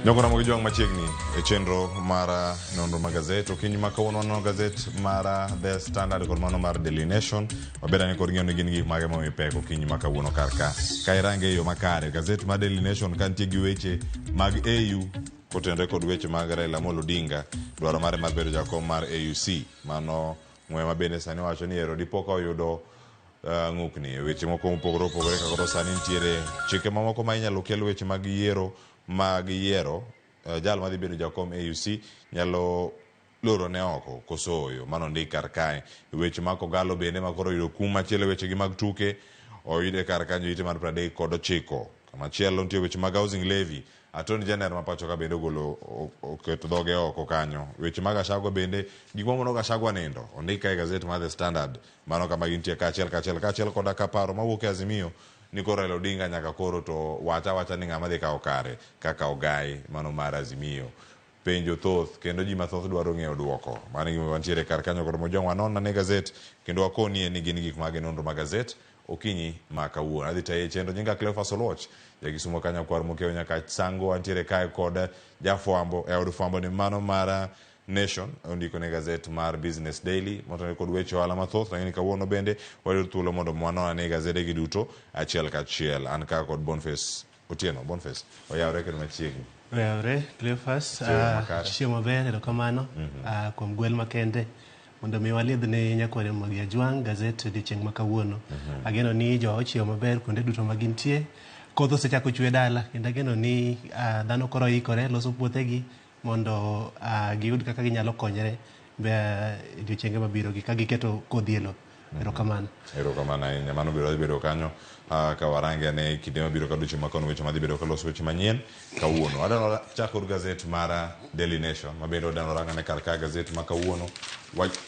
Nyoko Ramogi Jwang' machiegni e chenro mar nonro mag gazet. Okinyi ma kawuono waneno gazet mar The Standard kod mano mar Daily Nation. Waber ane kod ng'eyo ni gin gik mage momi pek okinyi ma kawuono kar ka. Ka irange e yo makare, gazet mar Daily Nation ka nitie gi weche mag AU kotenore kod weche mag Raila Amolo Odinga, dwaro mare mar bedo jakom mar AUC. Mano ng'we ma bende sani wacho ni ero dipo ka oyudo ng'ukni e weche moko mopogore opogore ka koro sani nitiere chike mamoko ma inyalo kel weche mag yiero mag yiero jal madhi bedo jakom AUC nyalo loro ne oko koso oyo mano ndik kar kae. Weche mag Kogalo bende ma koro oyudo kum machielo e wechegi mag tuke oyude kar kanyo ite mar 39. Kamachielo nitie weche mag housing levy. Attorney General ma pacho ka bende ogolo oketo dhoge oko kanyo. Weche mag Gachagua bende gik mamono Gachagua nindo ondik ka e gazet mar The Standard. Mano kama gintie kaachiel kaachiel kaachiel koda ka paro mawuok e Azimio ni koro Raila Odinga nyaka koro to wach awacha ni ng'ama dhi kawo kare kaka ogai mano mar Azimio. Penjo thoth kendo ji mathoth dwaro ng'eyo duoko. Mano e gima wantiere kar kanyo kod Mojong wanon ane gazet kendo wakonie ni gin gik mage nonro mag gazet okinyi ma kawuono. Adhi tayi e chenro nyinga Cleophas Oluoch, jakisumo kanyo kwar mokiewo nyaka Sango antiere kae kod jafwambo e od fwambo ni mano mar Nation ondiko ne gazet mar Business Daily motenore kod weche ohala mathoth, lakini kawuono bende wayudo thuolo mondo wanon ane gazede gi duto achiel kachiel. An ka kod Boniface Otieno. Boniface, oyawre kendo machiegni. Oyawre, Cleophas. Chiemo makare. Chiemo maber, erokamano kuom gwel makende mondo mi walidh ne nyakwar Ramogi Ajwang' gazet odiochieng' ma kawuono. Ageno ni jowa ochiewo maber kuonde duto ma gintie. Koth osechako chwe dala kendo ageno ni dhano koro oikore loso puothegi mondo giyud kaka ginyalo konyre odiochienge mabiro gi ka giketo kodhi e lowo. Erokamano. Erokamano ahinya. Mano biro dhi bedo kanyo ka warange ane kinde mabiro ka odiochieng' ma kawuono weche madhi bedo kaloso weche manyien kawuono. Adwaro chako kod gazet mar Daily Nation ma bende wadwaro rango ane kar ka gazet ma kawuono.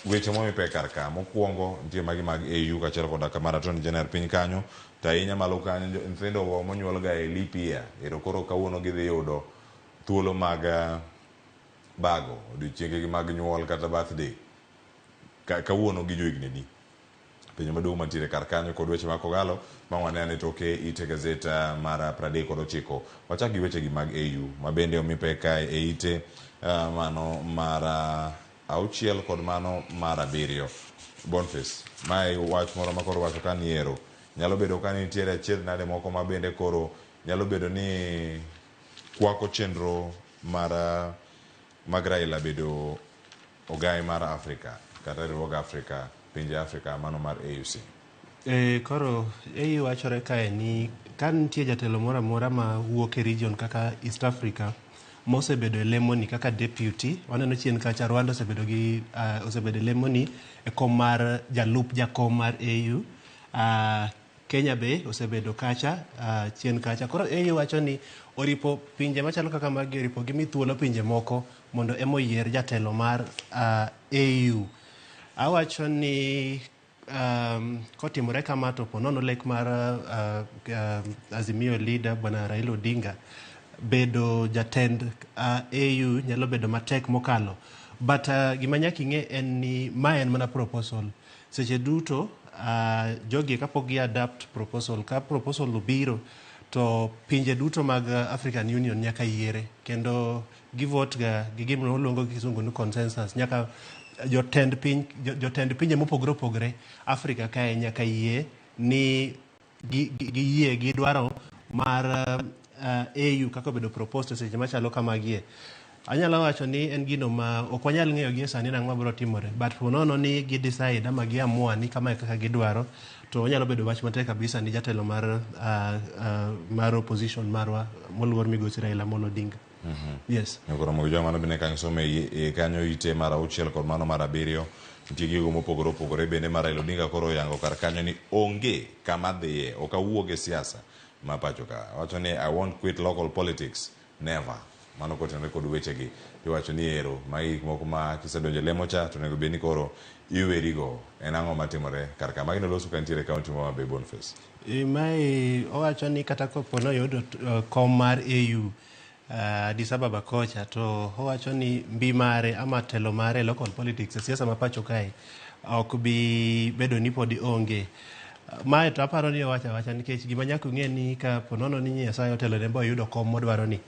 Weche momi pek kar ka. Mokwongo nitie magi mag AU kaachiel koda ka mar Attorney General piny kanyo. To ahinya malo kanyo nyithindo monyuol ga e leap year ero koro kawuono gidhi yudo thuolo mag bago odiochiengegi mag nyuol kata birthday kawuono gi johigni adi? Penjo maduong' mantiere kar kanyo kod weche mag Kogalo ma wane ane toke ite gazet mar 39. Wachak gi wechegi mag AU ma bende omi pek kae e ite mano mar 6 kod mano mar 7. Boniface, mae wach moro ma koro wacho ka ni ero nyalo bedo ka nitiere achiedh nade moko ma bende koro nyalo bedo ni kwako chenro mar mag Raila bedo ogai mar Afrika kata riwruog Afrika, pinje Afrika mano mar AUC. E, koro AU wachore kae ni ka nitie jatelo moro amora ma wuok e region kaka East Africa mosebedo e lemoni kaka deputy, waneno chien kacha Rwanda osebedo gi osebedo e lemoni e kom mar jalup jakom mar AU. Kenya be osebedo kacha chien kacha. Koro AU wacho ni oripo pinje machalo kaka magi oripo gimi thuolo pinje moko mondo ema oyier jatelo mar AU. Awacho ni kotimore kama to ponono lek mar Azimio leader Bwana Raila Odinga bedo jatend AU nyalo bedo matek mokalo. But gima nyaka ing'e en ni ma en mana proposal. Seche duto jogi kapok gi adapt proposal, ka proposal obiro to pinje duto mag African Union nyaka yiere kendo gi vote ga gi gima waluongo gi kisungu ni consensus. Nyaka jotend piny, jotend pinje mopogore opogore Africa kae nyaka yie ni giyie gi dwaro mar AU kaka obedo proposed e seche machalo kamagie. Anyalo wacho ni en gino ma ok wanyal ng'eyo gie sani nang'o mabiro timore, but ponono ni gi decide ama gi amua ni kamae kaka gidwaro, to onyalo bedo wach matek kabisa ni jatelo mar mar opposition marwa moluor migosi Raila Amolo Odinga. Yes. Koro mogo mano bende kanyo some e kanyo ite mar 6 kod mano mar 7 nitie gigo mopogore opogore bende mar Raila Odinga koro oyango kar kanyo ni onge kama dhiye, ok awuog e siasa ma pacho ka. Wacho ni I won't quit local politics, never. Mano kotenore kod wechegi. Iwacho ni ero magi gik moko ma kisedonjo e lemo cha to onego bed ni koro iwerigo. En ang'o matimore kar ka? Magi noloso ka nitiere kaunti ma Homa Bay, Boniface. Mae owacho ni kata kopo ni oyudo kom mar AU Addis Ababa kocha to owacho ni mbi mare ama telo mare e local politics e siasa ma pacho kae ok bi bedo ni pod onge. Mae to aparo ni owacho awacha nikech gima nyaka ung'e ni ka ponono ni Nyasaye otelone ba oyudo kom modwaro ni.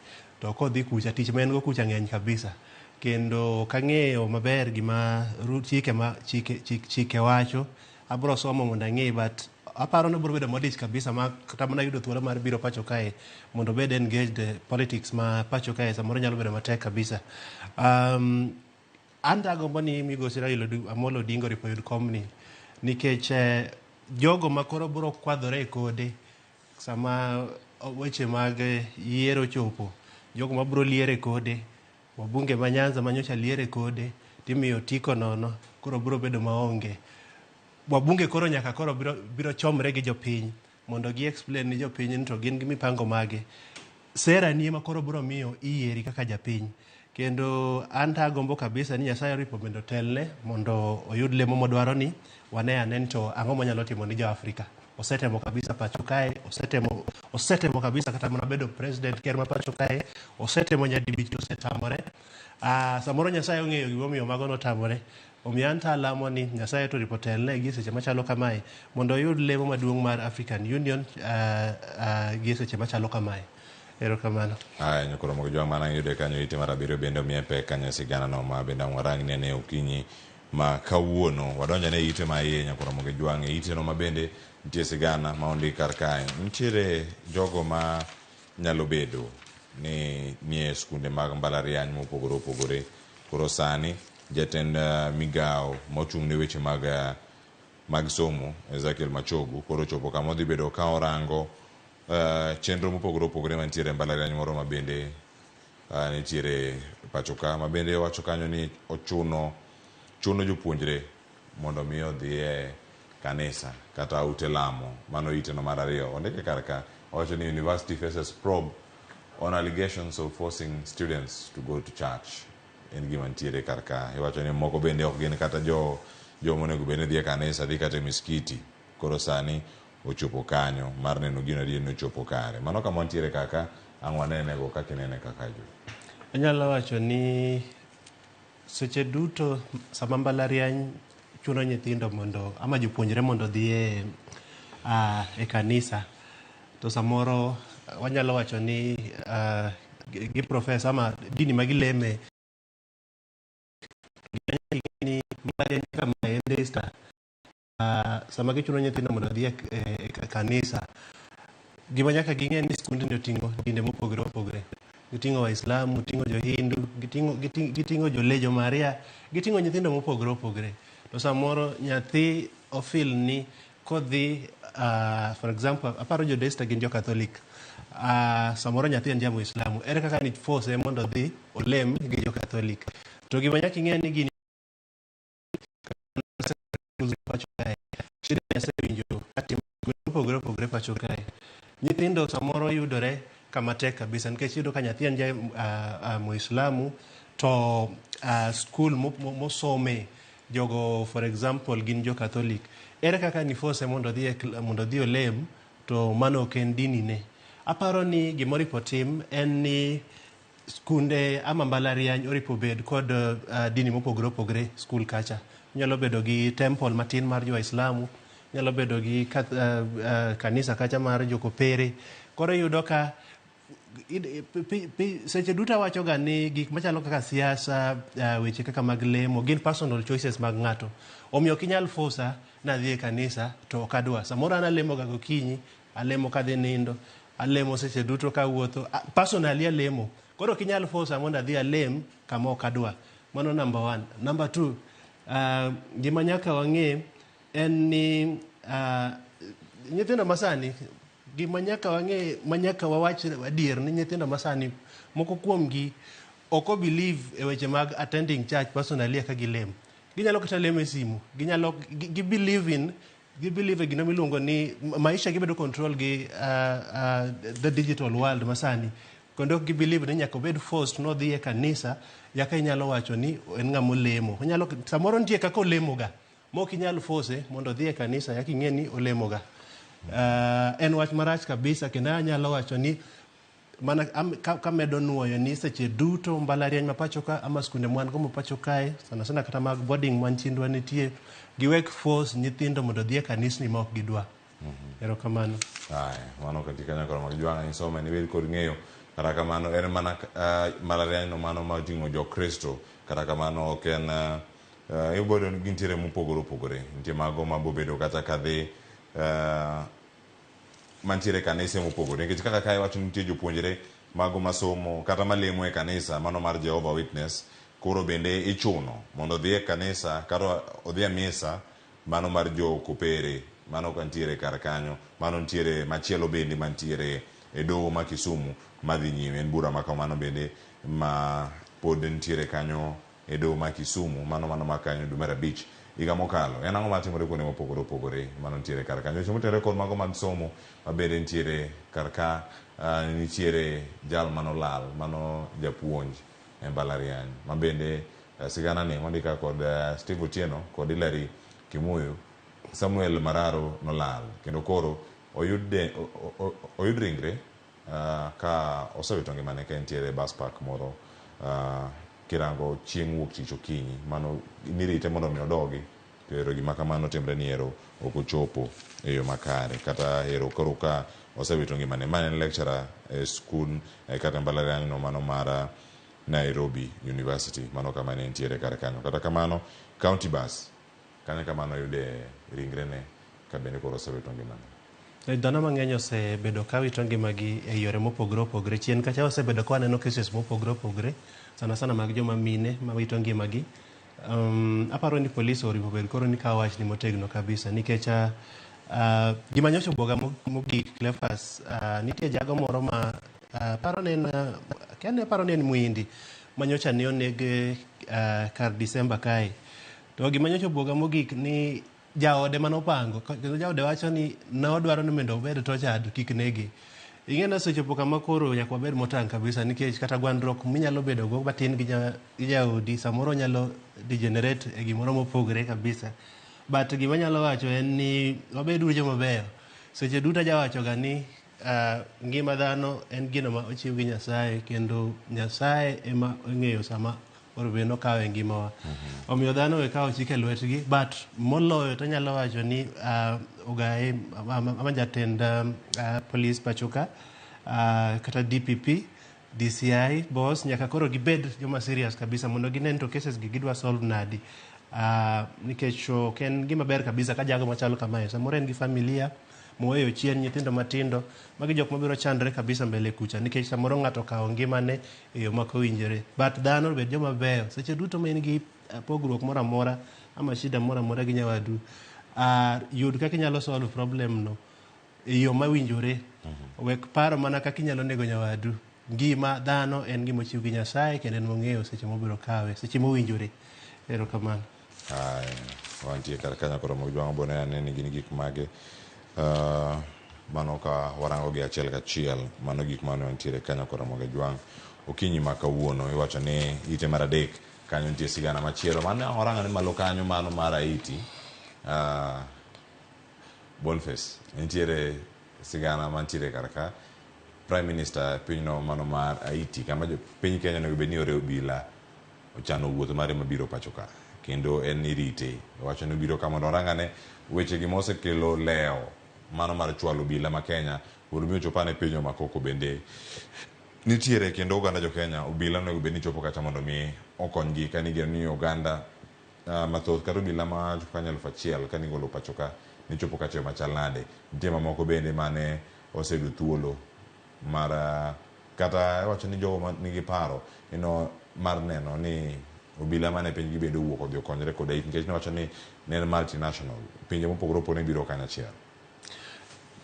To kodhi kucha, tich ma en go kucha ng'eny kabisa. Kendo ok ang'eyo maber gima chike ma chike chik, chike wacho. Abro somo mondo ang'e but aparo ni obiro bedo modich kabisa ma kata mana yudo thuolo mar biro pacho kae mondo obed engaged e politics ma pacho kae samoro nyalo bedo matek kabisa. An to agombo ni migosi Raila Amolo Odinga oripo oyud komni nikech jogo ma koro biro kwadhore e kode sama weche mag yiero ochopo, jogo ma biro liere kode, wabunge ma Nyanza ma nyocha liere kode timiyo otiko nono, koro biro bedo maonge. Wabunge koro nyaka koro biro chomre gi jopiny mondo gi explain ni jopiny ni to gin gi mipango mage. Sera ni ema koro biro miyo iyieri kaka japiny. Kendo an to agombo kabisa ni Nyasaye oripo bende otelne mondo oyud lemo modwaro ni wane ane ni to ang'o monyalo timo ni jo Afrika. Osetemo kabisa pacho kae, osetemo kabisa kata mana bedo president ker ma pacho kae, osetemo nyadibich to osetamore. Samoro Nyasaye ong'eyo gimomiyo mago notamore. Omiyo an to alamo ni Nyasaye to oripo telne gi seche machalo kamae mondo oyud lemo maduong' mar African Union gi seche machalo kamae. Erokamano. Aya, nyokoro mogo jwang' mana yude kanyo ite mar abiriyo bende omiye pek kanyo sigana no ma bende ang' warang nene okinyi ma kawuono. Wadonjo ne ite ma iye nyakoro mogo jwang' e ite no ma bende nitie sigana ma ondik kar kae. Nitiere jogo ma nyalo bedo ni nie skunde mag mbalariany mopogore opogore. Koro sani jatend migawo mochung' ne weche mag somo Ezekiel Machogu koro ochopo kama odhi bedo ka orango chenro mopogore opogore mantiere e mbalariany moro ma bende nitiere pacho ka ma bende owacho kanyo ni ochuno chuno jopuonjre mondo mi odhi e kanisa kata ute lamo. Mano iteno mar ariyo ondike kar ka owacho ni university faces probe on allegations of forcing students to go to church. En gima nitiere kar ka. Iwacho ni moko bende ok gin kata jo joma onego bed ni dhi e kanisa dhi kata e miskiti. Koro sani ochopo kanyo mar neno gino adier ni ochopo kare. Mano kama wantiere kaka ang' wanene go kaka inene kaka jo. Anyalo wacho ni seche duto sama mbalariany chuno nyithindo mondo ama jopuonjre mondo odhi e kanisa to samoro wanyalo wacho ni gi profesa ama dini ma gileme ni mbalariany kama en Daystar sama gichuno nyithindo mondo odhi e kanisa gima nyaka ging'e ni skundni oting'o dinde mopogore opogore. Giting'o Waislamu, giting'o Johindu, giting'o Jolejo Maria, giting'o nyithindo mopogore opogore. To samoro nyathi ofil ni kodhi for example, aparo jo Daystar gin jo Catholic. Samoro nyathi en ja Muislamu. Ere kaka ni force mondo odhi olem gi jo Catholic? To gima nyaka ing'e ni gini pacho kae. Shida asewinjo katimo mopogore opogore pacho kae. Nyithindo samoro yudore kama tek kabisa nikech iyudo ka nyathi en ja Muislamu to skul mosome jogo for example gin jo Catholic. Ere kaka ni force mondo odhi mondo odhi olem to mano ok en dini ne. Aparo ni gimoripo tim en ni skunde ama mbalariany oripo bed kod dini mopogore opogore skul kacha. Nyalo bedo gi temple matin mar jo Waislamu, nyalo bedo gi kanisa kacha mar jokopere. Koro iyudo ka seche duto awacho ga ni gik machalo kaka siasa, weche kaka mag lemo gin personal choices mag ng'ato. Omiyo ok inyal force nadhi e kanisa to ok adwa. Samoro an alemo ga gokinyi, alemo kadhi nindo, alemo seche duto kawuotho. Personally alemo. Koro ok inyal force mondo adhi alem kama ok adwa. Mano number one. Number two, gima nyaka wang'e en ni nyithindo masani gima nyaka wang'e manyaka wawach adier ni nyithindo masani moko kuomgi ok o believe e weche mag attending church personally eka gilem. Ginyalo kata lemo e simu. Ginyalo gi believe in gi believe e gino miluongo ni maisha gibedo control gi the digital world masani. Kendo ok gi believe ni nyaka obed forced nodhi e kanisa yaka inyalo wacho ni en ng'ama olemo. Onyalo samoro nitie kaka olemo ga mok inyal force mondo odhi e kanisa yaka ing'e ni olemo ga. En wach marach kabisa kendo anyalo wacho ni mana kamedo nuoyo ni seche duto mbalariany ma pacho ka ama skunde mwan go ma pacho kae sana sana kata mag boarding man chindwa nitie giwek force nyithindo mondo odhi e kanisni ma ok gidwa. Erokamano. Aya, mano katika nyakoro mag jwang' isome ni bed kod ng'eyo. Kata kamano en mana mbalariany no mano ma oting'o jokristo. Kata kamano ok en ibo yudo ni gintiere mopogore opogore. Nitie mago mabobedo kata kadhi mantiere e kanise mopogore. Nikech kaka kae iwacho ni nitie jopuonjre mago masomo kata malemo e kanisa mano mar Jehovah Witness. Koro bende ichuno mondo odhi e kanisa kata odhi e misa mano mar jo kopere mano kantiere kar kanyo. Mano nitiere machielo bende mantiere e doho ma Kisumu madhi nyime. En bura ma kamano bende ma pod nitiere kanyo e doho ma Kisumu mano mano ma kanyo dwe mar abich higa mokalo. En ang'o matimore kuonde mopogore opogore mano nitiere kar kanyo. Weche motenore kod mago mag somo ma bende nitiere kar ka nitiere jal manolal mano japuonj e mbalariany ma bende sigana ni mondika kod Steve Otieno kod Hilary Kimuyu. Samuel Mararo nolal kendo koro oyud oyud ringre ka osewito ngimane ka entiere e bus park moro kirango chieng' wuok tich okinyi mano nirite mondo mi odogi to ero gima kamano timre ni ero ok ochopo e yo makare kata ero koro ka osewito ngimane. Ma en lecturer e skul kata mbalariany no mano mar Nairobi University mano kama ne entiere kar kanyo. Kata kamano county bus kanyo kama noyude ringrene ka bende koro osewito ngimane. Dhano mang'eny osebedo ka wito ngimagi e yore mopogore opogore. Chien kacha wasebedo ka waneno cases mopogore opogore, sana sana mag joma mine mawito ngimagi. Aparo ni polis oripo bed koro ni kawo wachni motegno kabisa nikech gima nyocha obwoga mogik Cleophas, nitie jago moro ma paro ni en kia ni aparo ni en Muhindi ma nyocha ne oneg kar Disemba kae. To gima nyocha obwoga mogik ni jaode manopango kendo jaode wacho ni nodwaro ni mondo obed tortured kik nege. Ing'e ni osechopo kama koro nyaka wabed motang' kabisa nikech kata gwandruok minyalo bedo go matin gi jaodi samoro nyalo degenerate e gimoro mopogore kabisa. But gima anyalo wacho en ni wabed uru joma beyo. Seche duto ajawacho ga ni ngima dhano en gino ma ochiw gi Nyasaye kendo Nyasaye ema ong'eyo sama onego bed ni okawe e ngimawa. Omiyo dhano we kawo chik e lwetgi but moloyo to anyalo wacho ni ogaye ama jatend polis pacho ka kata DPP, DCI boss nyaka koro gibed joma serious kabisa mondo gine ni to cases gi gidwa solve nadi. Nikech ok en gima ber kabisa ka jago machalo kamae samoro en gi familia moweyo chien nyithindo matindo magi jok mabiro chandre kabisa mbele kucha nikech samoro ng'ato okawo ngimane e yo mak owinjore. But dhano obed joma beyo seche duto ma in gi pogruok moro amora ama shida moro amora gi nyawadu, yud kaka inyalo solve problem no e yo mawinjore. Wek paro mana kaka inyalo nego nyawadu. Ngima dhano en gima ochiw gi Nyasaye kendo en mong'eyo seche mobiro kawe, seche mowinjore. Erokamano. Haya, wantie kar kanyo koro Mojwang' bone ane ni gin gik mage mano ka warango gi achiel kachiel mano gik mane wantiere kanyo koro Mojwang' okinyi ma kawuono iwacho ni ite mar adek kanyo nitie sigana machielo mane warango ni malo kanyo mano mar Haiti Boniface nitiere sigana mantiere kar ka Prime Minister pinyno mano mar Haiti kama piny Kenya onego bed ni ore obila ochano wuoth mare mabiro pacho ka kendo en irite owacho ni obiro ka mondo orangane weche gi mosekelo lewo mano mar chwalo obila ma Kenya mondo mi ochopane pinywa ma koko bende nitiere kendo oganda jo Kenya obila onego bed ni chopo kacha mondo mi okonygi ka nigeno ni oganda mathoth kata obila ma chopo kanyo 1000 ka nigolo pacho ka ni chopo kacha e yo machal nade. Nitie mamoko bende mane oseyudo thuolo mar kata iwacho ni jogo ma nigi paro ino mar neno ni obila mane pinygi bende owuok odhi okonyre kod Haiti nikech niwacho ni ne en multinational pinje mopogore opogore biro kanyachiel.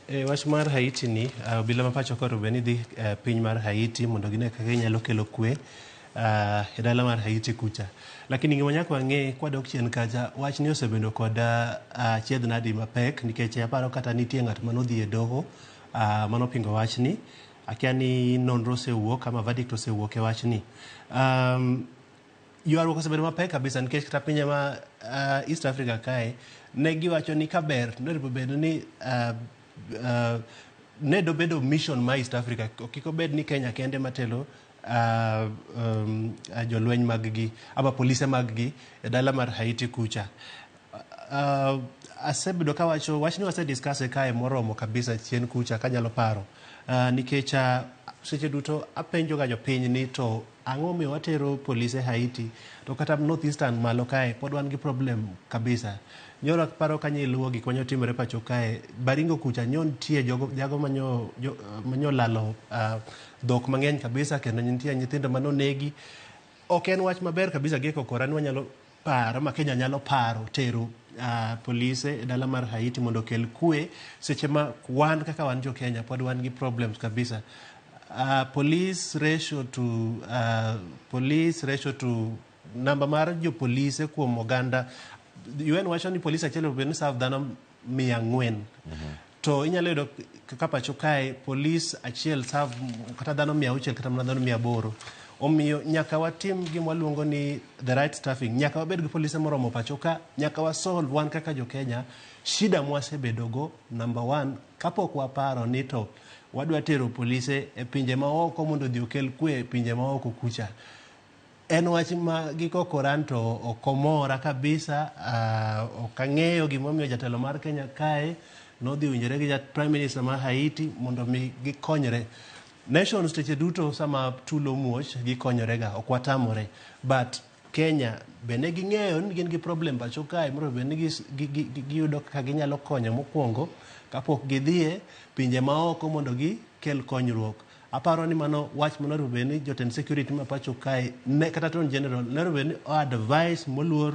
E wach mar Haiti ni, obila ma pacho ka bende dhi piny mar Haiti mondo gine kaka ginyalo kelo kwe e dala mar Haiti kucha. Lakini gima nyaka wang'e kwadok chien kacha, wach ni osebedo kod achiedh nadi mapek nikech aparo kata nitie ng'at manodhi e doho manopingo wachni. Akia ni nonro osewuok ama verdict osewuok e wachni. Ywaruok osebedo mapek kabisa nikech kata pinje ma East Africa kae ne giwacho ni kaber nonego bed ni ne dobedo mission ma East Africa kik obed ni Kenya kende matelo jolweny mag gi ama polise mag gi e dala mar Haiti kucha. Asebedo kawacho wachni wase discuss kae moromo kabisa chien kucha kanyalo paro nikech Seche duto apenjo ga jopiny ni to ang'o momiyo watero polise Haiti to kata North Eastern malo kae pod wan gi problem kabisa. Nyoro aparo ka nyiluwo gik manyo timore pacho kae, Baringo kucha nyo nitie jogo, jago manyo, jo, manyo lalo dhok mang'eny kabisa kendo nitie nyithindo manonegi. Ok en wach maber kabisa gi kokora ni wanyalo paro ma Kenya nyalo paro tero polise e dala mar Haiti mondo okel kwe seche ma wan kaka wan jo Kenya pod wan gi problems kabisa. Police ratio to police ratio to namba mar jopolise kuom oganda UN wacho ni polisi achiel onego bed ni serve dhano 400. To inyalo yudo kaka pacho kae polis achiel serve kata dhano 600 kata mana dhano 800. Omiyo nyaka watim gima waluongo ni the right staffing. Nyaka wabed gi polise moromo pacho ka, nyaka wa solve wan kaka jo Kenya shida mwasebedogo number one kapok waparo ni to wadwa tero polise e pinje maoko mondo odhi okel kwe e pinje maoko kucha. En wach ma gikokoran to ok omora kabisa. Ok ang'eyo gimomiyo jatelo mar Kenya kae nodhi winjore gi Prime Minister ma Haiti mondo mi gikonyre. Nations seche duto sama tulo muoch gikonyore ga, ok watamore. But Kenya be ne ging'eyo ni gin gi problem pacho kae mondo bed ni giyudo kaka ginyalo konyo mokwongo kapok gidhiye pinje maoko mondo gikel konyruok. Aparo ni mano wach monego bed ni jotend security ma pacho kae ne kata Attorney General onego bed ni o advice moluor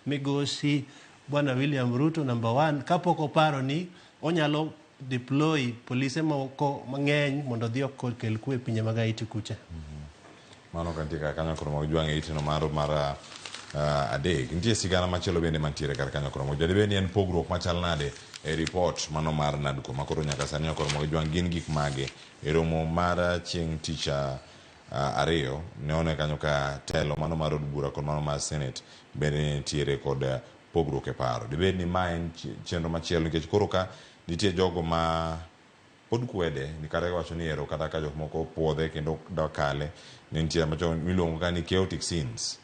migosi Bwana William Ruto number one kapok oparo ni onyalo deploy polise moko mang'eny mondo odhi okel kwe e pinje mag Haiti kucha. Mano ka nitie kar kanyo koro mag jwang' e iteno mar mar adek. Nitie sigana machielo bende mantiere kar kanyo koro mag jwang'. Dibed ni en pogruok machal nade e report mano mar NADCO ma koro nyaka sani koro mag jwang' gin gik mage? E romo mar chieng' tich ariyo ne one kanyo ka telo mano mar od bura kod mano mar senate bende nitiere kod pogruok e paro. Dibed ni ma en chenro machielo nikech koro ka nitie jogo ma pod kwede ni kata iwacho ni ero kata ka jok moko puodhe kendo dwa kale ne nitie machon miluongo ka ni chaotic scenes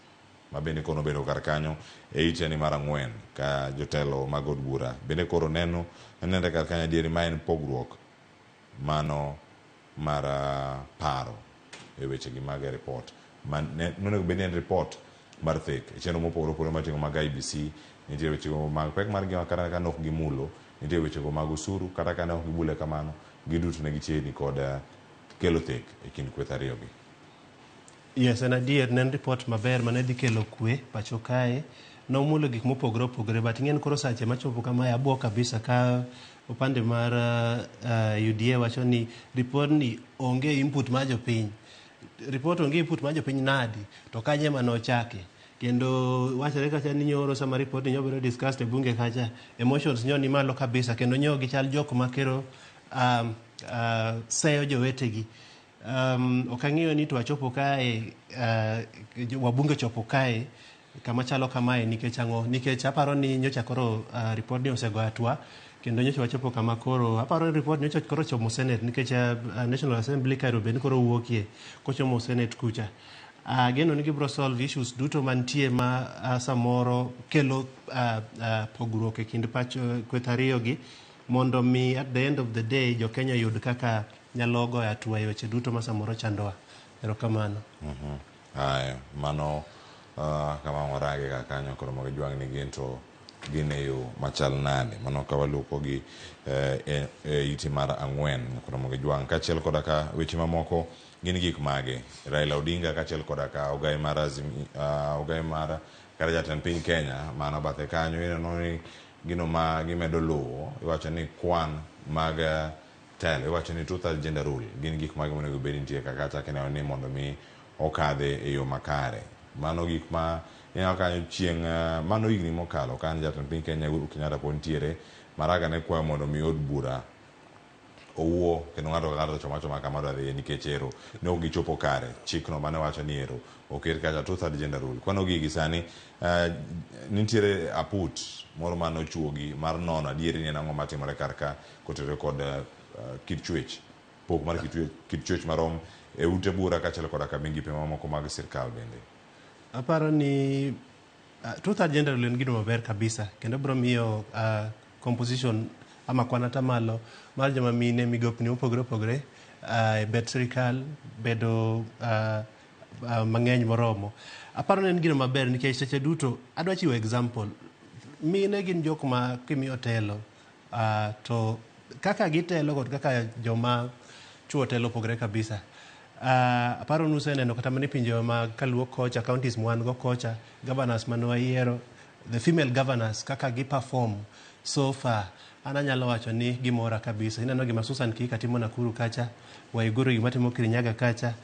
ma bende koro nobedo kar kanyo e ite ni mar ang'wen ka jotelo mag od bura bende koro neno nenre kar kanyo adieri ma en pogruok mano mar paro e wechegi mag report ma nonego bed ni en report mar thek e chenro mopogore opogore mating'o mag IEBC nitie wechego mag pek mar ngima kata ka ne ok gimulo nitie wechego mag osuru kata ka ne ok gibule kamano giduto ne gichiegni kod kelo thek e kind kweth ariyogi. Yes, en adier, ne en report maber mane dhi kelo kwe pacho kae. Nomulo gik mopogore opogore, but ing'e ni koro sache machopo kamae abuok kabisa ka upande mar UDA wacho ni report ni onge input mar jopiny. Report onge input mar jopiny nadi? To kanye ema nochake? Kendo wachore kacha ni nyoro sama report ni nyobedo discussed e bunge kacha, emotions nyo ni malo kabisa kendo nyo gichal jok makero seyo jowetegi. Ok ang'eyo ni to wachopo kae, wabunge ochopo kae kama chalo kamae nikech ang'o? Nikech aparo ni nyocha koro report ni osego hatua kendo nyocha wachopo kama koro aparo ni report nyocha koro chomo Senate nikech National Assembly kae bende koro wuokie kochomo Senate kucha. Ageno ni gibiro solve issues duto mantie ma samoro kelo pogruok e kind pach kweth ariyo gi mondo mi at the end of the day jo Kenya yud kaka nyalo goyo hatua e weche duto ma samoro chandowa. Erokamano. Aya, mano kama warage ka kanyo koro mag jwang' ni gin to gin e yo machal nade mano ka waluoko gi e ite mar ang'wen koro mag jwang' kaachiel koda ka weche mamoko gin gik mage Raila Odinga kaachiel koda ka ogai mar Azimi, ogai mar kata jatend piny Kenya mano bathe kanyo ineno ni gino ma gimedo luwo iwacho ni kwan mag telo iwacho ni two-thirds gender rule gin gik mage monego bed nitie kaka chak ineno ni mondo mi okadhe e yo makare mano gik ma ineno kanyo chieng' mano higni mokalo ka jatend piny Kenya Uhuru Kenyatta pod nitiere Maraga ne kwayo mondo mi od bura owuo kendo ng'ato ka ng'ato choma choma kama dwa dhiye nikech ero ne ok gichopo kare chikno mane wacho ni ero oket kacha two-third gender rule kwano gigi sani nitiere aput moro mane ochuogi mar nono adieri ni en ang'o matimore kar ka kotenore kod kit chwech pok mar kit chwech marom e ute bura kaachiel koda ka migepe mamoko mag sirkal bende. Aparo ni two-third gender rule en gino maber kabisa kendo biro miyo composition ama kwan atamalo mar joma mine migopni mopogore opogore. e bet sirikal bedo mang'eny moromo. Aparo ni en gino maber nikech seche duto adwa chiwo example. Mine gin jok ma kimiyo telo to kaka gitelo kod kaka joma chuo telo opogore kabisa. Aparo ni useneno kata mana e pinje mag kaluo kocha, counties mwan go kocha, governors mane wayiero, the female governors kaka gi perform so far, an anyalo wacho ni gimora kabisa. Ineno gima Susan Kihika timo Nakuru kacha, Waiguru gima timo Kirinyaga kacha,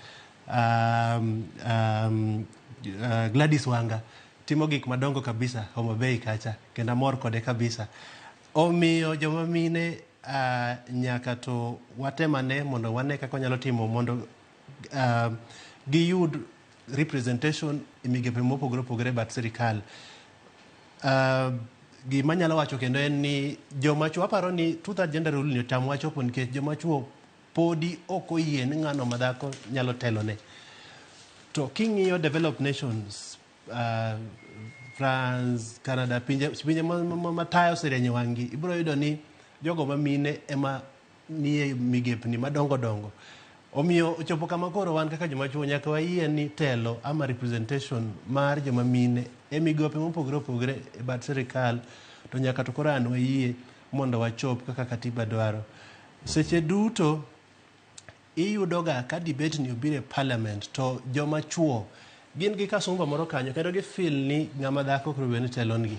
Gladys Wanga timo gik madongo kabisa Homa Bay kacha, kendo amor kode kabisa. Omiyo joma mine nyaka to watemane mondo wane kaka wanyalo timo mondo giyud representation e migepe mopogore opogore e bat sirikal. Gima anyalo wacho kendo en ni joma chuo aparo ni two third gender rule ni otamowa chopo nikech joma chuo podi ok oyie ni ng'ano ma dhako nyalo telone. To king'iyo developed nations, France, Canada, pinje, pinje ma taya oserieny e wang'gi, ibiro yudo ni jogo ma mine ema nie migepni madongo dongo. Omiyo ochopo kama koro wan kaka joma chuo nyaka wayie ni telo ama representation mar joma mine e migepe mopogore opogore e bad sirikal to nyaka to koro an wayie mondo wachop kaka katiba dwaro. Seche duto iyudoga ka debate ni obiro e parliament to joma chuo gin gi kasumba moro kanyo kendo gi feel ni ng'ama dhako ok onego ni telonegi.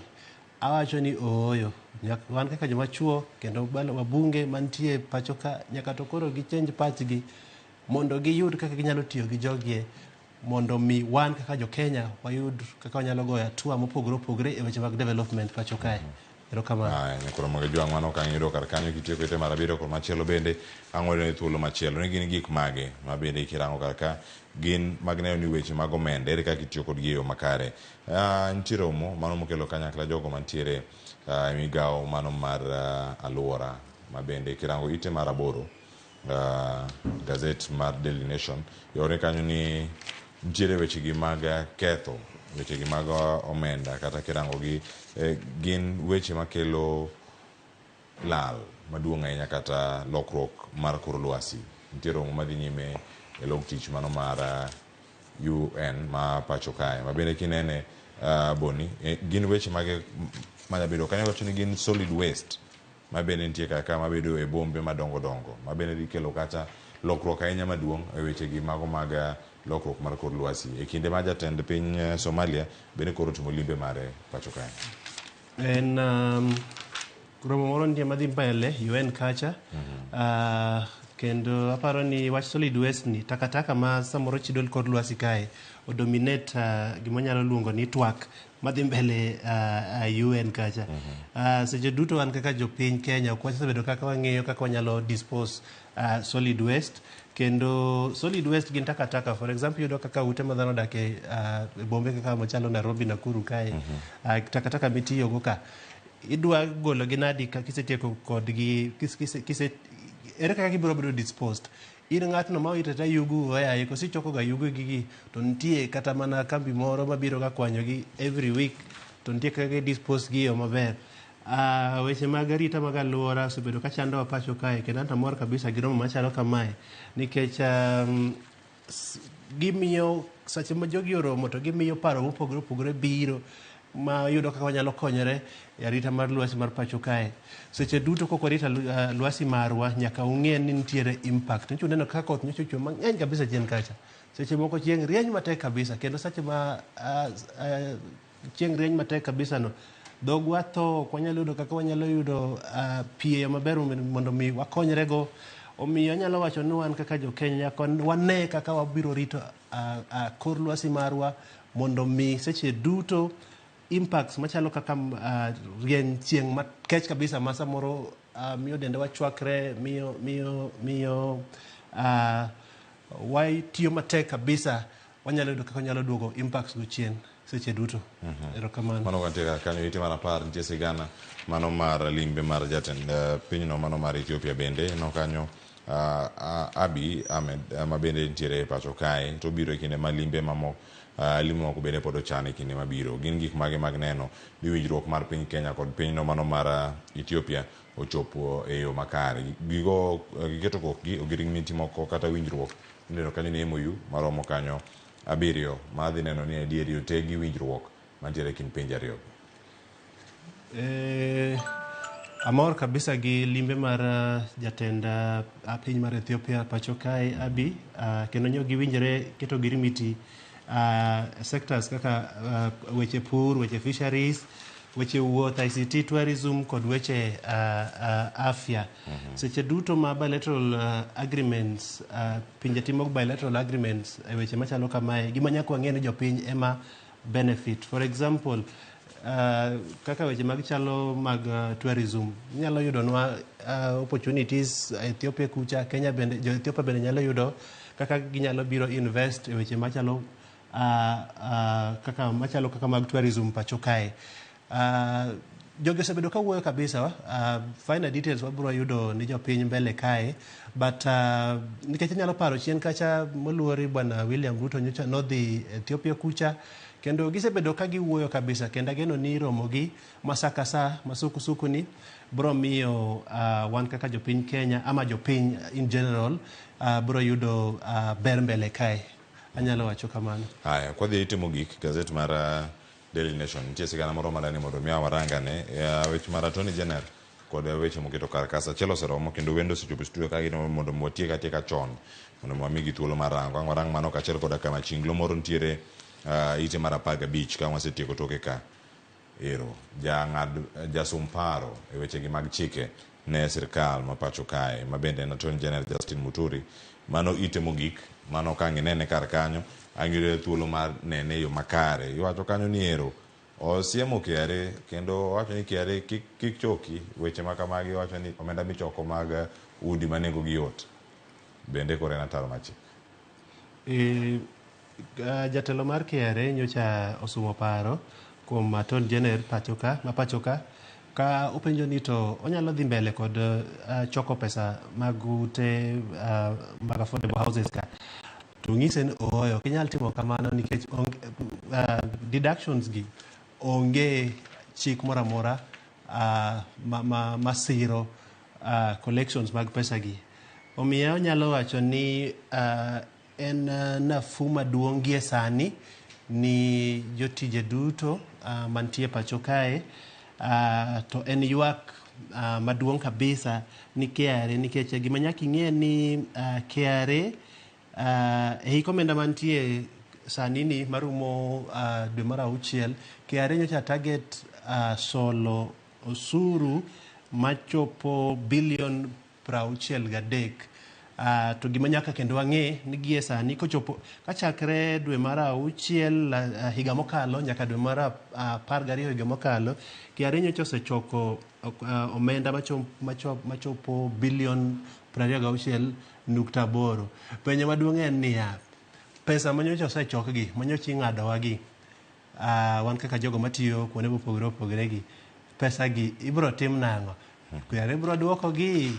Awacho ni ooyo, wan kaka joma chuo kendo wabunge mantie pacho ka nyaka to koro gi change pachgi mondo giyud kaka ginyalo tiyo gi jogie mondo mi wan kaka jo Kenya wayud kaka wanyalo goyo hatua mopogore opogore e weche mag development pacho kae. Erokamano. Aya, nyakoro mag jwang' mano okang' yudo kar kanyo kitieko ite mar abiriyo kod machielo bende ang' wayudo thuolo machielo ni gin gik mage ma bende kirango kar ka gin mag neno ni weche mag omenda ere kaka itiyo kodgi e yo makare. Nitie romo mano mokelo kanyakla jogo mantiere e migawo mano mar aluora ma bende kirango ite mar aboro gazet mar Daily Nation yore kanyo ni nitiere wechegi mag ketho wechegi mag omenda kata kirango gi gin weche makelo lal maduong' ahinya kata lokruok mar kor lwasi. Nitie romo madhi nyime e log tich mano mar UN ma pacho kae ma bende kinene Boni gin weche mage manya bedo kanyo wacho ni gin solid waste ma bende nitie kar ka mabedo e bombe madongo dongo ma bende dhi kelo kata lokruok ahinya maduong' e wechegi mago mag lokruok mar kor lwasi e kinde ma jatend piny Somalia bende koro timo limbe mare pacho kae. En romo moro nitie madhi mbele UN kacha. Kendo aparo ni wach solid waste ni takataka ma samoro chido kor lwasi kae odominate gima wanyalo luongo ni twak madhi mbele UN kacha. Seche duto wan kaka jopiny Kenya ok wasebedo kaka wang'eyo kaka wanyalo dispose solid waste kendo solid waste gin takataka. For example, iyudo kaka ute ma dhano odak e bombe kaka machalo Nairobi, Nakuru kae, takataka mitiyogo ka idwa golo gi nadi ka kisetieko kodgi kise ere kaka gibiro bedo disposed? In ng'atno ma wito yugu oyaye koso ichoko ga yugo gigi to nitie kata mana kambi moro mabiro ga kwanyogi every week to nitie kaka gi dispose gi e yo maber. Weche mag arita mag aluora osebedo ka chandowa pacho kae kendo an to amor kabisa gi romo machalo kamae nikech gimiyo seche ma jogi oromo to gimiyo paro mopogore opogore biro ma yudo kaka wanyalo konyore e arita mar lwasi mar pacho kae. Seche duto kok warito lwasi marwa nyaka ung'e ni nitiere impact. Nyocha uneno kaka koth nyocha ochwe mang'eny kabisa chien kacha. Seche moko chieng' rieny matek kabisa kendo seche ma chieng' rieny matek kabisa no dhogwa tho ok wanyalo yudo kaka wanyalo yudo pi e yo maber mondo mi wakonyre go. Omiyo anyalo wacho ni wan kaka jo Kenya nyaka wane kaka wabiro rito kor lwasi marwa mondo mi seche duto impacts machalo kaka rieny chieng' makech kabisa ma samoro miyo dendwa chwakre miyo watiyo matek kabisa wanyalo yudo kaka wanyalo duogo impacts go chien seche duto. Erokamano. Mano kantie kar kanyo ite mar apar nitie sigana mano mar limbe mar jatend pinyno mano mar Ethiopia bende no kanyo Abiy Ahmed ma bende nitiere e pacho kae to obiro e kinde ma limbe mamoko Limo moko bende pod ochan e kinde mabiro. Gin gik mage mag neno ni winjruok mar piny Kenya kod pinyno mano mar Ethiopia ochopo e yo makare. Gigo giketo kokgi ogirimiti moko kata winjruok ineno kanyo ni MOU maromo kanyo abiriyo madhi neno ni adieri otegi winjruok mantiere e kind pinje ariyogi. Amor kabisa gi limbe mar jatend piny mar Ethiopia pacho kae Abiy, kendo nyo giwinjore keto ogirimiti sectors kaka weche pur, weche fisheries, weche wuoth, ICT, tourism kod weche afya. Seche duto ma bilateral agreements, pinje timo bilateral agreements e weche machalo kamae, gima nyaka wang'e ni jopiny ema benefit. For example, kaka weche mag chalo mag tourism, inyalo yudonwa opportunities Ethiopia kucha, Kenya bende, jo Ethiopia bende nyalo yudo kaka ginyalo biro invest e weche machalo kaka machalo kaka mag tourism pacho kae. Jogi osebedo ka wuoyo kabisa, finer details wabiro yudo ni jopiny mbele kae, but nikech inyalo paro chien kacha moluori bwana William Ruto nyocha nodhi Ethiopia kucha, kendo gisebedo ka giwuoyo kabisa, kendo ageno ni romo gi ma sa ka sa masukusuku ni biro miyo wan kaka jopiny Kenya ama jopiny in general biro yudo ber mbele kae. Anyalo wacho kamano. Haya, kwadhi itimo gik gazet mar Daily Nation nitie sigana moro madani mondo mi warangane weche mar Attorney General kod weche moketo kar ka. Sa achiel oseromo kendo wendo osechopo e studio ka gitemo mondo mi watiek atieka chon mondo mi wamigi thuolo mar rango. Ang' warang mano kaachiel koda kama chinglo moro nitiere ite mar 15 ka wasetieko toke ka. Ero, jang'ad jasum paro e wechegi mag chike ne sirkal ma pacho kae ma bende en Attorney General Justin Muturi. Mano ite mogik, mano ka ang' inene kar kanyo, ang' iyudo thuolo mar nene e yo makare. Iwacho kanyo ni ero, osiemo KRA kendo owacho ni KRA kik choki weche ma kamagi. Owacho ni omenda michoko mag udi ma nengo gi yot bende koro en ataro mar chik. Jatelo mar KRA nyocha osumo paro kuom Attorney General pacho ka, ma pacho ka, ka openjo ni to onyalo dhi mbele kod choko pesa mag ute mag affordable houses ka. To ng'ise ni ooyo, ok inyal timo kamano nikech deductions gi onge chik moro amora masiro collections mag pesa gi. Omiyo anyalo wacho ni en nafuu maduong' gie sani ni jotije duto mantie pacho kae, to en ywak maduong' kabisa ni KRA, nikech gima nyaka ing'e ni KRA e hik omenda mantie sani ni marumo dwe mar auchiel, KRA nyocha target solo osuru machopo bilion 63. To gima nyaka kendo wang'e ni gie sani kochopo kachakre dwe mar auchiel higa mokalo nyaka dwe mar 12 higa mokalo, KRA nyocha osechoko omenda machopo bilion 26.8. Penjo maduong' en niya, pesa manyocha osechokgi, manyocha ing'adowa gi, wan kaka jogo matiyo kuonde mopogore opogore gi, pesa gi ibiro tim nang'o? KRA biro duoko gi,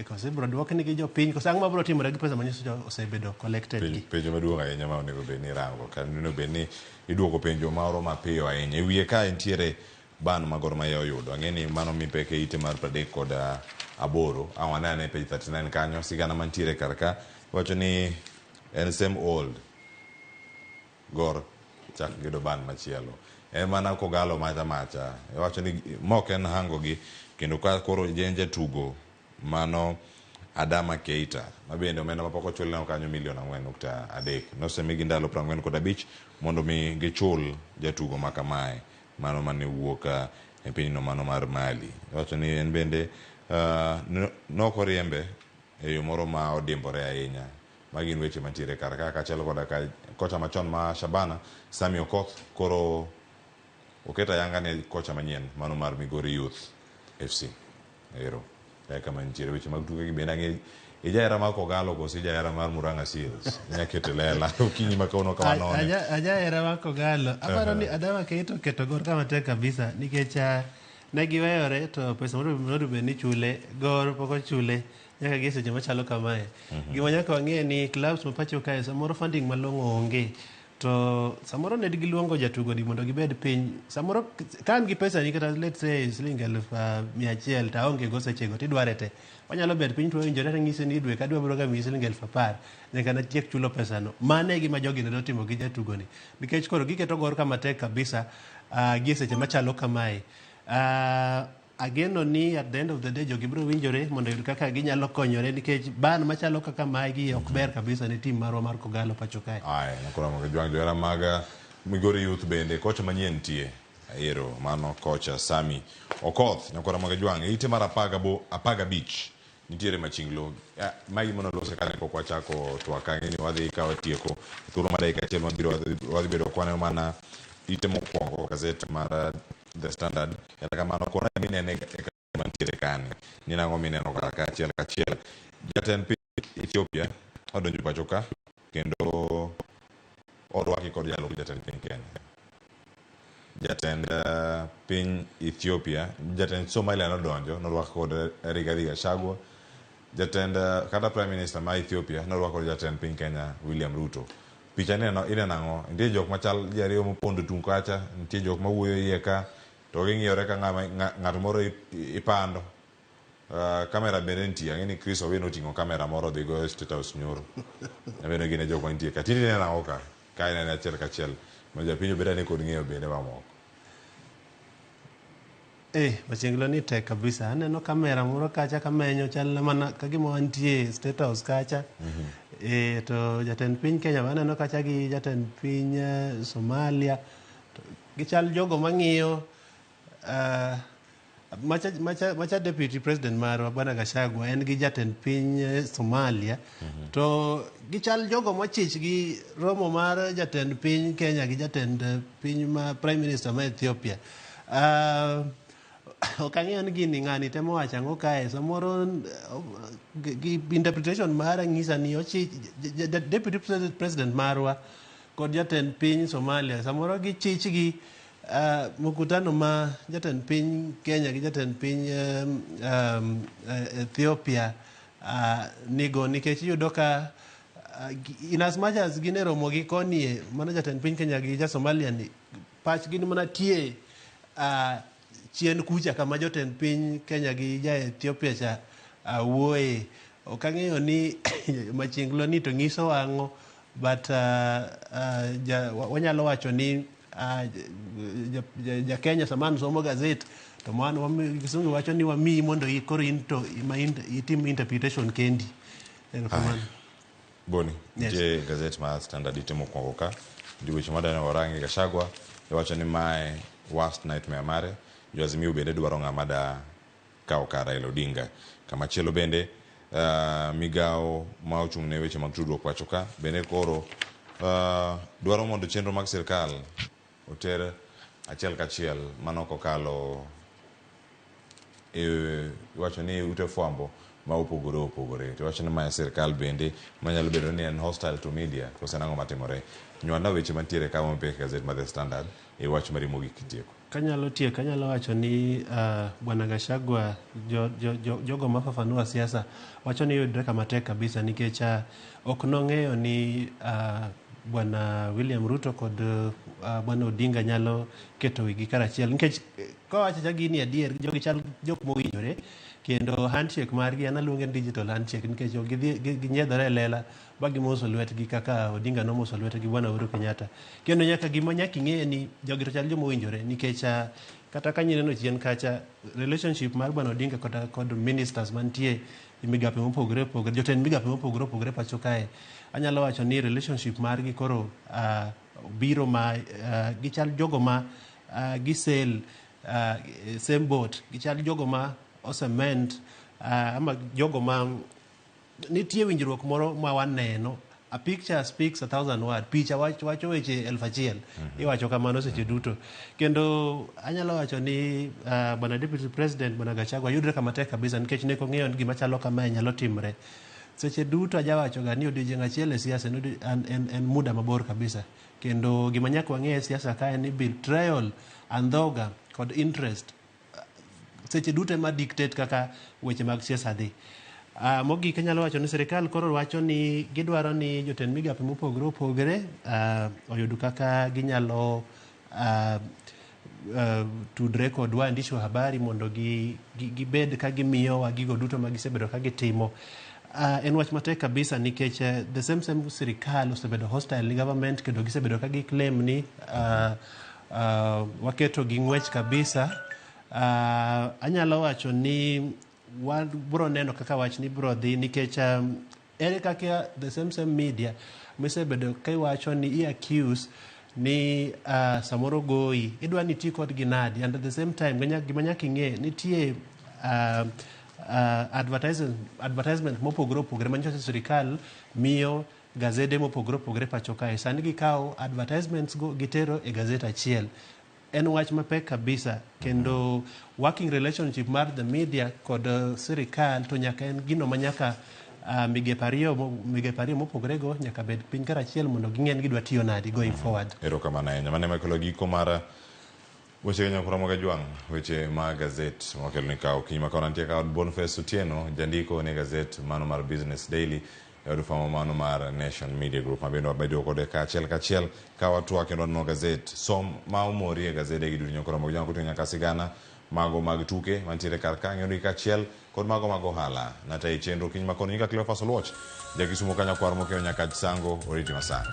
koso ibiro duoknigi jopiny, koso ang'o mabiro timore gi pesa manyocha osebedo collected gi? Penjo maduong' ahinya ma onego bed ni irango ka onego bed ni iduoko penjo moro mapiyo ahinya. E wiye kae nitiere ban ma Gor Mahia oyudo. Ang'e ni mano mipek e ite mar 38. Ang' wane ane page 39 kanyo sigana mantiere kar ka wacho ni en same old Gor chak gedo ban machielo. En mana Kogalo macha macha. Iwacho ni mok en hango gi kendo ka koro en jatugo mano Adama Keita ma bende omenda mapok ochul ne kanyo milion 4.3. Nosemigi ndalo 45 mondo mi gichul jatugo ma kamae mano mane wuok e pinyno mano mar Mali. Iwacho ni en bende nok oriembe e yo moro ma odimbore ahinya. Magi gin weche mantiere kar ka kaachiel koda ka kocha machon ma Shabana Sami Okoth koro oketo ayanga ne kocha manyien mano mar Migori Youth FC. Ero e kama nitiere weche mag tuke gi bende ang'e ijahera mar Kogalo koso ijahera mar Murang'a Seals. Inya keto lela okinyi ma kawuono ka wanone. Ajahera mar Kogalo. Aparo ni Adama Keita oketo Gor kama tek kabisa nikech ne giweyore to pesa monego bed ni chule Gor pok ochule nyaka gi seche machalo kamae. Gima nyaka wang'e ni clubs ma pacho kae samoro funding malong'o onge. To samoro ne giluongo jatugo ni mondo gibed piny. Samoro ka an gi pesa ni kata let's say siling 100,000 to aonge go sechego tidware te. Wanyalo bet piny to wawinjore tang'ise ni dwe ka dwe abiro ga miyi siling 10,000 nyaka natiek chulo pesano. Mano e gima jogi ne dwa timo gi jatugo ni. Nikech koro giketo gor ka matek kabisa gi e seche machalo kamae. Ageno ni at the end of the day jogi biro winjore mondo oyud kaka ginyalo konyore nikech ban machalo kaka magi ok ber kabisa ne tim marwa mar Kogalo pacho kae. Aya, nakoro jwang' johera mag Migori Youth bende kocha manyien nitie. Ero mano kocha Sami Okoth nyakwara mag Jwang' e ite mar 15 nitiere Machinglo. Ma gima nolose kane pok wachako twak ang'e ni wadhi ka watieko thuolo mar dakika achiel mabiro wadhi bedo kwaneno mana ite mokwongo gazet mar The Standard. Kata kamano kona minene e mantiere kani ni nang'o mineno kar ka achiel kachiel. Jatend piny Ethiopia odonjo pacho ka kendo orwaki kod jalup jatend piny Kenya. Jatend piny Ethiopia, jatend Somalia nodonjo norwak kod Rigathi Gachagua. Jatend kata Prime Minister ma Ethiopia norwak kod jatend piny Kenya William Ruto. Picha ineno ineno ang'o? Nitie jok machal ji ariyo mopondo tung' kacha, nitie jok mawuoyo iye ka to ging'iyore ka ng'ama ng'at moro ipando. Kamera bende nitie, ang'e ni Chris Owino oting'o kamera moro odhi go e State House nyoro. Aneno gin e jok mantie ka. Tinde ineno ang'o ka? Ka inene achiel kachiel ma japiny obed ane kod ng'eyo bende mamoko. Eh, machienglo ni tek kabisa. Aneno kamera moro kacha kamenyo chal mana kagima wantie e State House kacha. Eh, to jatend piny Kenya be aneno kacha gi jatend piny Somalia. To gichal jogo mang'iyo macha deputy president marwa Bwana Gachagua en gi jatend piny Somalia. To gichal jogo mochich gi romo mar jatend piny Kenya gi jatend piny ma prime minister ma Ethiopia. Ok ang'eyo ni gini ng'ani temo wacho ang'o kae samoro gi interpretation mara ng'isa ni ochich deputy president marwa kod jatend piny Somalia samoro gichich gi mkutano ma jatend piny Kenya gi jatend piny Ethiopia nigo nikech iyudo ka in as much as gin e romo gi koni mano jatend piny Kenya gi ja Somalia ni pachgi ni mana tie chien kucha kama jotend piny Kenya gi ja Ethiopia cha wuoye. Ok ang'eyo ni machinglo ni to nyiso ang'o but wanyalo wacho ni ja Kenya sama an somo gazet to kisungu wacho ni wamiyi mondo koro in to ma itim interpretation kendi. Erokamano. Boni, nitie gazet mar Standard ite mokwongo ka. Nitie weche madwa warangi Gachagua iwacho ni mae worst nightmare mare. Jo Azimio bende dwaro ng'ama da kawo kar Raila Odinga. Kamachielo bende migawo ma ochung' ne weche mag tudruok pacho ka bende koro dwaro mondo chenro mag sirkal oter achiel kachiel mano kokalo iwacho ni ute fwambo ma opogore opogore. To iwacho ni mae sirkal bende manyalo bedo ni en hostile to media kose nang'o matimore. Nywandna weche mantiere ka mopek e gazet mar The Standard e wach mari mogik kitieko. Kanyalo tieko anyalo wacho ni Bwana Gachagua jogo mafafanua siasa wacho ni yudre kama tek kabisa nikech ok nong'eyo ni Bwana William Ruto kod Bwana Odinga nyalo keto wigi karachiel nikech kowacho gini adier jogi chal jok mowinjore kendo handshake margi an aluonge ni digital handshake nikech ok ginyiedhore e lela ba gimoso lwetgi kaka Odinga nomoso lwete gi Bwana Uhuru Kenyatta. Kendo nyaka gima nyaka ing'e ni jogi to chal joma owinjore nikech kata ka nyineno chien kacha relationship mar Bwana Odinga kod ministers mantie e migape mopogore opogore, jotend migape mopogore opogore pacho kae, anyalo wacho ni relationship margi koro biro ma gichal jogo ma gisail same boat, gichal jogo ma osement ama jogo ma nitie winjruok moro ma waneno. A picture speaks a thousand words. Picha wacho weche 1000. Iwacho kamano seche duto. Kendo anyalo wacho ni Bwana Deputy President Bwana Gachagua yudre kama tek kabisa nikech ne ok ong'eyo ni gima chalo kamae nyalo timre. Seche duto ajawacho ga ni odiochieng' achiel e siasa en muda mabor kabisa. Kendo gima nyaka wang'e e siasa ka en ni betrayal, andhoga kod interest seche duto ema dictate kaka weche mag siasa dhi. Mogik anyalo wacho ni sirikal koro wacho ni gidwaro ni jotend migape mopogore opogore oyud kaka ginyalo tudre kod waandishi wa habari mondo gibed ka gimiyowa gigo duto ma gisebedo ka gitimo. En wach matek kabisa nikech the same same sirikal osebedo hostile ni government kendo gisebedo ka giclaim ni waketo gi ng'wech kabisa. Anyalo wacho ni wabro neno kaka wachni bro dhi nikech ere kaka the same same media misebedo ka iwacho ni i accuse ni samoro goyi idwa ni iti kodgi nadi and at the same time gima nyaka ing'e nitie advertisement mopogore opogore manyiso ni sirikal miyo gazede mopogore opogore pacho kae sani gikawo advertisements go gitero e gazet achiel en wach mapek kabisa kendo working relationship mar the media kod sirikal to nyaka en gino ma nyaka migepe ariyo mopogore go nyaka bed piny karachiel mondo ging'e ni gidwa tiyo nadi going forward. Erokamano ahinya. Mano ema kelo giko mar weche Kenya Ramogi Ajwang', weche mag gazet mwakeloni ni ka okinyi ma kawuono nitie ka Boniface Otieno, jandiko ne gazet mano mar Business Daily e od fwambo mano mar Nation Media Group ma bende wabedo kode kaachiel kachiel ka watwak kendo waneno gazet. Som ma omori e gazede gi duto nyaka Ramogi Ajwang' koting'o nyaka sigana mago mag tuke mantiere kar ka ng'eyo kaachiel kod mago mag ohala. Natayi chenro okinyi ma kono nyinga Cleophas Oluoch, ja Kisumo ka nyakwar mokeyo nyaka Sango, oriti masani.